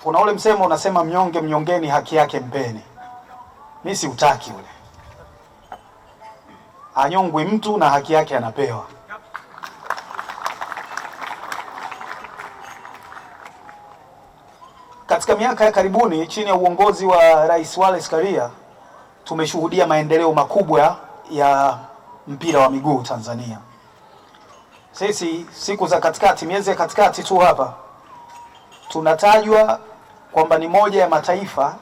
Kuna ule msemo unasema mnyonge mnyongeni, haki yake mpeni. Mimi siutaki ule. Anyongwi mtu na haki yake anapewa. Katika miaka ya karibuni chini ya uongozi wa Rais Wallace Karia tumeshuhudia maendeleo makubwa ya mpira wa miguu Tanzania. Sisi siku za katikati, miezi ya katikati tu hapa, tunatajwa kwamba ni moja ya mataifa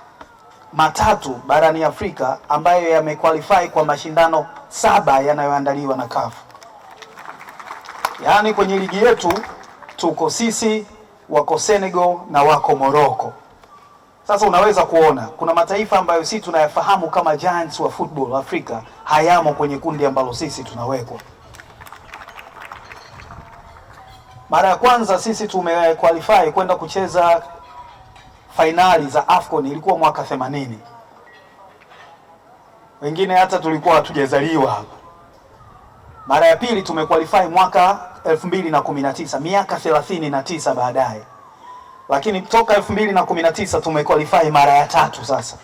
matatu barani Afrika ambayo yamequalify kwa mashindano 7 yanayoandaliwa na CAF. Yaani kwenye ligi yetu tuko sisi, wako Senegal na wako Morocco. Sasa unaweza kuona kuna mataifa ambayo sisi tunayafahamu kama giants wa football Afrika hayamo kwenye kundi ambalo sisi tunawekwa. Mara ya kwanza sisi tumequalify kwenda kucheza fainali za AFCON ilikuwa mwaka 80. Wengine hata tulikuwa hatujazaliwa hapa. Mara ya pili tumequalify mwaka 2019, miaka 39 baadaye. Lakini toka 2019 tumequalify mara ya tatu sasa.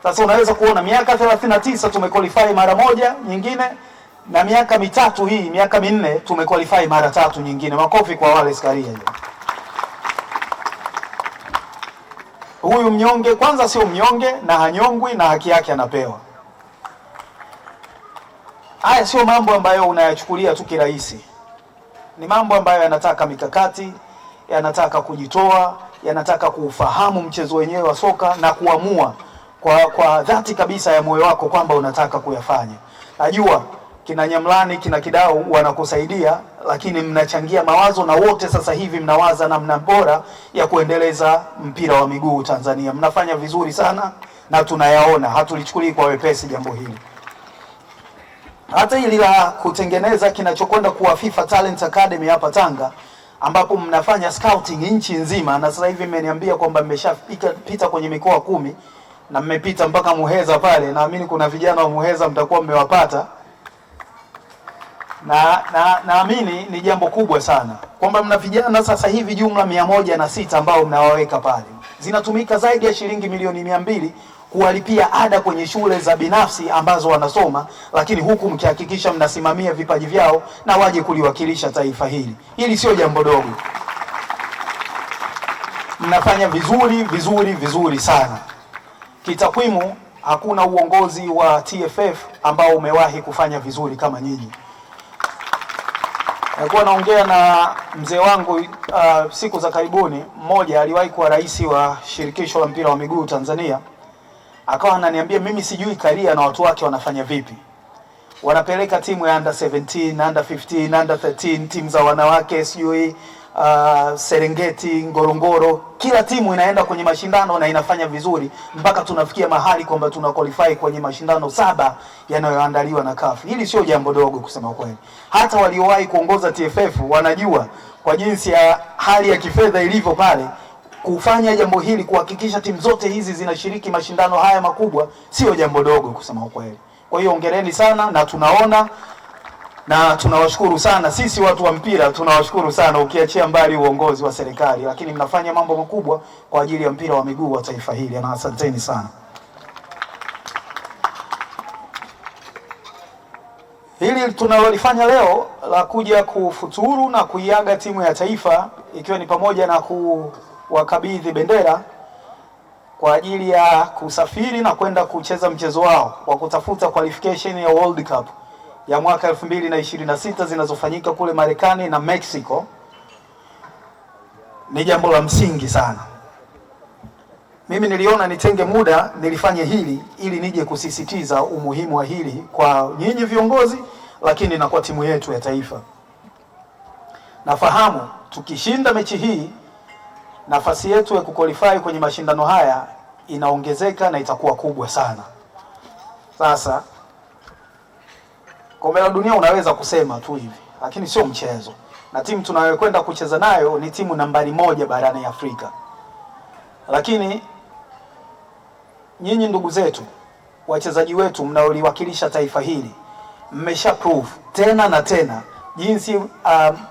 Sasa unaweza kuona miaka 39 tumequalify mara moja nyingine, na miaka mitatu hii, miaka minne tumequalify mara tatu nyingine. Makofi kwa Wallace Karia. Huyu mnyonge kwanza sio mnyonge na hanyongwi na haki yake anapewa. Haya sio mambo ambayo unayachukulia tu kirahisi. Ni mambo ambayo yanataka mikakati, yanataka kujitoa, yanataka kuufahamu mchezo wenyewe wa soka na kuamua kwa dhati kabisa ya moyo wako kwamba unataka kuyafanya. Najua kina Nyamlani, kina Kidau wanakusaidia, lakini mnachangia mawazo na wote sasa hivi mnawaza namna bora ya kuendeleza mpira wa miguu Tanzania. Mnafanya vizuri sana na tunayaona, hatulichukulii kwa wepesi jambo hili. Hata hili la kutengeneza kinachokwenda kuwa FIFA Talent Academy hapa Tanga, ambapo mnafanya scouting nchi nzima, na sasa hivi mmeniambia kwamba mmeshapita kwenye mikoa 10 na mmepita mpaka Muheza pale. Naamini kuna vijana wa Muheza mtakuwa mmewapata. Na naamini ni jambo kubwa sana kwamba mna vijana sasa hivi jumla 106 ambao mnawaweka pale. Zinatumika zaidi ya shilingi milioni 200 kuwalipia ada kwenye shule za binafsi ambazo wanasoma, lakini huku mkihakikisha mnasimamia vipaji vyao na waje kuliwakilisha taifa hili. Hili sio jambo dogo. Mnafanya vizuri vizuri vizuri sana. Kitakwimu hakuna uongozi wa TFF ambao umewahi kufanya vizuri kama nyinyi. Nilikuwa naongea na mzee wangu siku za karibuni, mmoja aliwahi kuwa rais wa shirikisho la mpira wa miguu Tanzania. Akawa ananiambia mimi sijui Karia na watu wake wanafanya vipi. Wanapeleka timu ya under 17, under 15, under 13, timu za wanawake sijui Serengeti, Ngorongoro, kila timu inaenda kwenye mashindano na inafanya vizuri mpaka tunafikia mahali kwamba tuna qualify kwenye mashindano 7 yanayoandaliwa na CAF. Hili sio jambo dogo kusema kweli. Hata waliowahi kuongoza TFF wanajua kwa jinsi ya hali ya kifedha ilivyo pale, kufanya jambo hili, kuhakikisha timu zote hizi zinashiriki mashindano haya makubwa sio jambo dogo kusema kweli. Kwa hiyo hongereni sana, na tunaona na tunawashukuru sana. Sisi watu wa mpira tunawashukuru sana, ukiachia mbali uongozi wa serikali, lakini mnafanya mambo makubwa kwa ajili ya mpira wa miguu wa taifa hili, na asanteni sana. Hili tunalolifanya leo la kuja kufuturu na kuiaga timu ya taifa, ikiwa ni pamoja na kuwakabidhi bendera kwa ajili ya kusafiri na kwenda kucheza mchezo wao wa kutafuta qualification ya World Cup ya mwaka 2026 zinazofanyika kule Marekani na Mexico, ni jambo la msingi sana. Mimi niliona nitenge muda nilifanye hili ili nije kusisitiza umuhimu wa hili kwa nyinyi viongozi, lakini na kwa timu yetu ya taifa. Nafahamu tukishinda mechi hii nafasi yetu ya kuqualify kwenye mashindano haya inaongezeka na itakuwa kubwa sana. Sasa kombe la dunia unaweza kusema tu hivi, lakini sio mchezo. Na timu tunayokwenda kucheza nayo ni timu nambari 1 barani Afrika. Lakini nyinyi ndugu zetu, wachezaji wetu mnaoliwakilisha taifa hili, mmesha prove tena na tena jinsi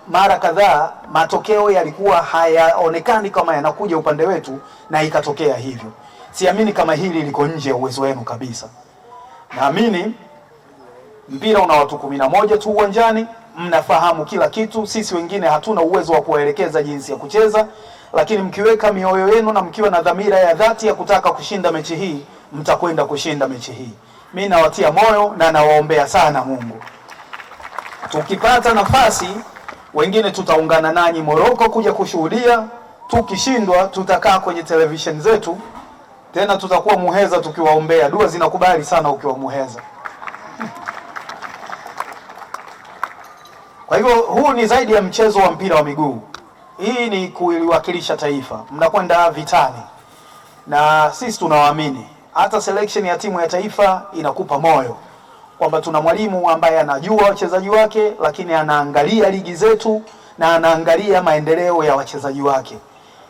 mara kadhaa matokeo yalikuwa hayaonekani kama yanakuja upande wetu na ikatokea hivyo. Siamini kama hili liko nje ya uwezo wenu kabisa. Naamini mpira una watu 11 tu uwanjani, mnafahamu kila kitu. Sisi wengine hatuna uwezo wa kuwaelekeza jinsi ya kucheza, lakini mkiweka mioyo yenu na mkiwa na dhamira ya dhati ya kutaka kushinda mechi hii, mtakwenda kushinda mechi hii. Mimi nawatia moyo na nawaombea sana Mungu. Tukipata nafasi wengine tutaungana nanyi Morocco kuja kushuhudia. Tukishindwa tutakaa kwenye television zetu, tena tutakuwa Muheza tukiwaombea. Dua zinakubali sana ukiwa Muheza. Kwa hivyo huu ni zaidi ya mchezo wa mpira wa miguu. Hii ni kuliwakilisha taifa. Mnakwenda vitani. Na sisi tunawaamini. Hata selection ya timu ya taifa inakupa moyo kwamba tuna mwalimu ambaye anajua wachezaji wake, lakini anaangalia ligi zetu na anaangalia maendeleo ya wachezaji wake.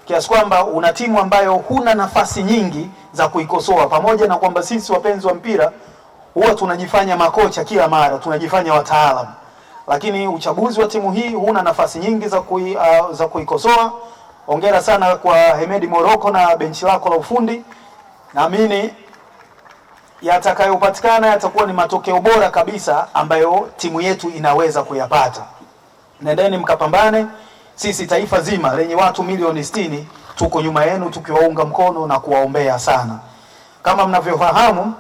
Kiasi kwamba una timu ambayo huna nafasi nyingi za kuikosoa, pamoja na kwamba sisi wapenzi wa mpira huwa tunajifanya makocha kila mara, tunajifanya wataalamu. Lakini uchaguzi wa timu hii huna nafasi nyingi za kuikosoa. Hongera sana kwa Hemedi Morocco na benchi lako la ufundi. Naamini yatakayopatikana yatakuwa ni matokeo bora kabisa ambayo timu yetu inaweza kuyapata. Nendeni mkapambane. Sisi taifa zima lenye watu milioni 60 tuko nyuma yenu tukiwaunga mkono na kuwaombea sana. Kama mnavyofahamu,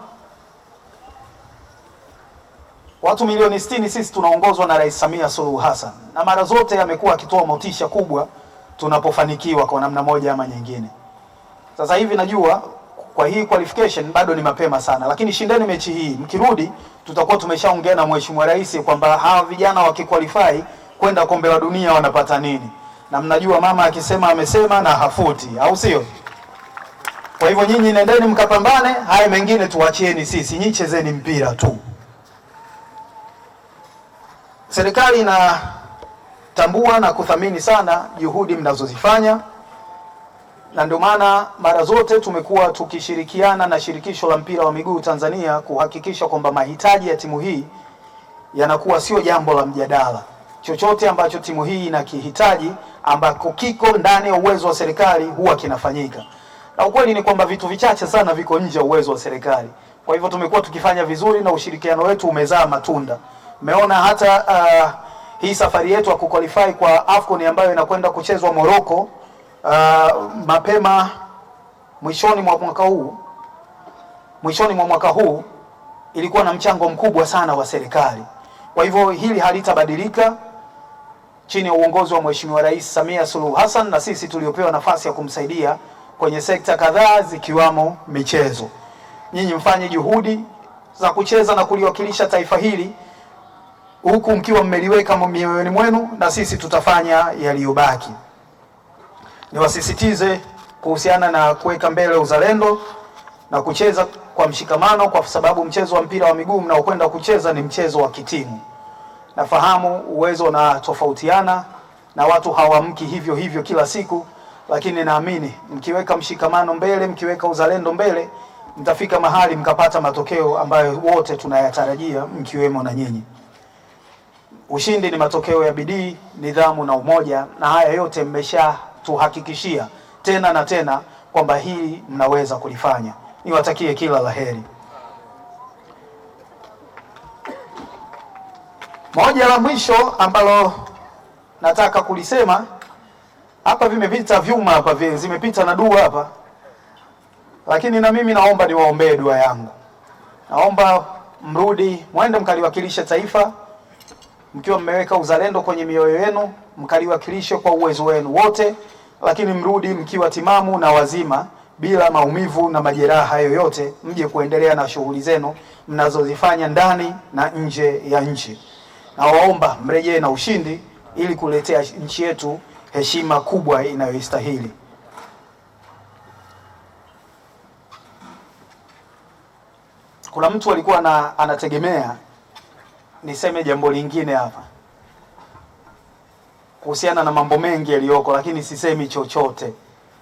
watu milioni 60 sisi tunaongozwa na Rais Samia Suluhu Hassan, na mara zote amekuwa akitoa motisha kubwa tunapofanikiwa kwa namna moja ama nyingine. Sasa hivi najua kwa hii qualification bado ni mapema sana, lakini shindeni mechi hii, mkirudi tutakuwa tumeshaongea na Mheshimiwa Rais kwamba hawa vijana wakiqualify kwenda kombe la dunia wanapata nini. Na mnajua mama akisema amesema na hafuti, au sio? Kwa hivyo nyinyi nendeni mkapambane, haya mengine tuachieni sisi, nyinyi chezeni mpira tu. Serikali inatambua na kuthamini sana juhudi mnazozifanya, na ndio maana mara zote tumekuwa tukishirikiana na Shirikisho la Mpira wa Miguu Tanzania kuhakikisha kwamba mahitaji ya timu hii yanakuwa sio jambo la mjadala. Chochote ambacho timu hii inakihitaji ambako kiko ndani ya uwezo wa serikali huwa kinafanyika. Na ukweli ni kwamba vitu vichache sana viko nje ya uwezo wa serikali. Kwa hivyo tumekuwa tukifanya vizuri na ushirikiano wetu umezaa matunda. Umeona hata hii safari yetu ya kuqualify kwa AFCON ambayo inakwenda kuchezwa Morocco mapema mwishoni mwa mwaka huu ilikuwa na mchango mkubwa sana wa serikali. Kwa hivyo hili halitabadilika chini ya uongozi wa Mheshimiwa Rais Samia Suluhu Hassan, na sisi tuliopewa nafasi ya kumsaidia kwenye sekta kadhaa zikiwamo michezo. Nyinyi mfanye juhudi za kucheza na kuliwakilisha taifa hili huku mkiwa mmeliweka mioyoni mwenu, na sisi tutafanya yaliyobaki. Niwasisitize kuhusiana na kuweka mbele uzalendo na kucheza kwa mshikamano, kwa sababu mchezo wa mpira wa miguu mnaokwenda kucheza ni mchezo wa kitimu. Nafahamu uwezo na tofautiana na watu hawaamki hivyo hivyo kila siku, lakini naamini mkiweka mshikamano mbele, mkiweka uzalendo mbele, mtafika mahali mkapata matokeo ambayo wote tunayatarajia, mkiwemo na nyinyi. Ushindi ni matokeo ya bidii, nidhamu na umoja, na haya yote mmeshatuhakikishia tena na tena kwamba hii mnaweza kulifanya. Niwatakie kila laheri. Moja la mwisho ambalo nataka kulisema hapa, vimepita vyuma hapa, zimepita na dua hapa, lakini na mimi naomba niwaombee dua yangu. Naomba mrudi mwende mkaliwakilishe taifa mkiwa mmeweka uzalendo kwenye mioyo yenu, mkaliwakilishe kwa uwezo wenu wote, lakini mrudi mkiwa timamu na wazima bila maumivu na majeraha yoyote, mje kuendelea na shughuli zenu mnazozifanya ndani na nje ya nchi. Nawaomba mrejee na ushindi ili kuletea nchi yetu heshima kubwa inayoistahili. Kuna mtu alikuwa anategemea niseme jambo lingine hapa kuhusiana na mambo mengi yaliyoko, lakini sisemi chochote.